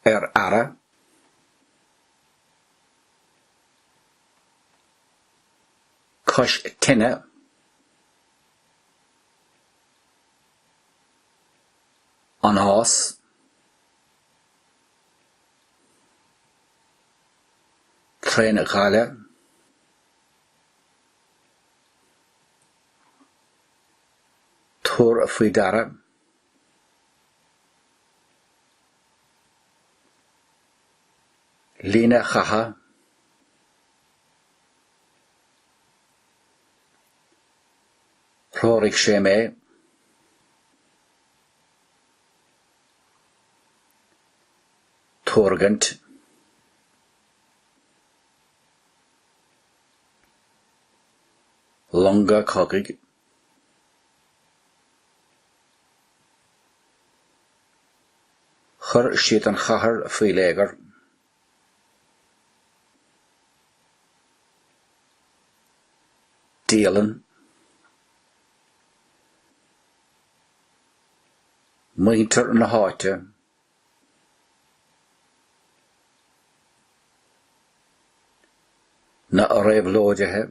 Ar aire. Cois tine. Anás. Traein ghaile. Tabhair faoi deara. Líne chatha. Threoraigh sé mé. Tuargaint. Longa cogaidh. Chuir siad an chathair faoi léigear. Dialann. Muintir na háite. Na réabhlóidithe.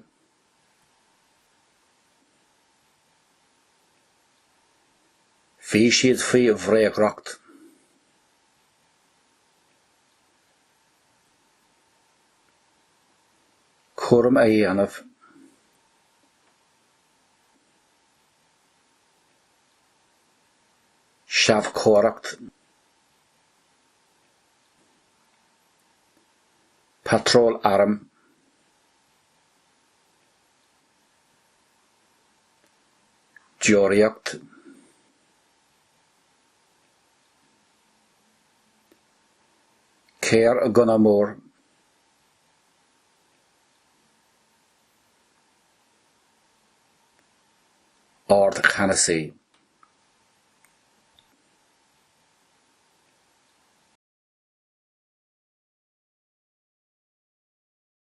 Bhí siad faoi bhréagriocht. Cúram a dhéanamh. Seabhcóireacht. Patról airm. Deoraíocht. Caor gunna mór. Ardcheannasaí.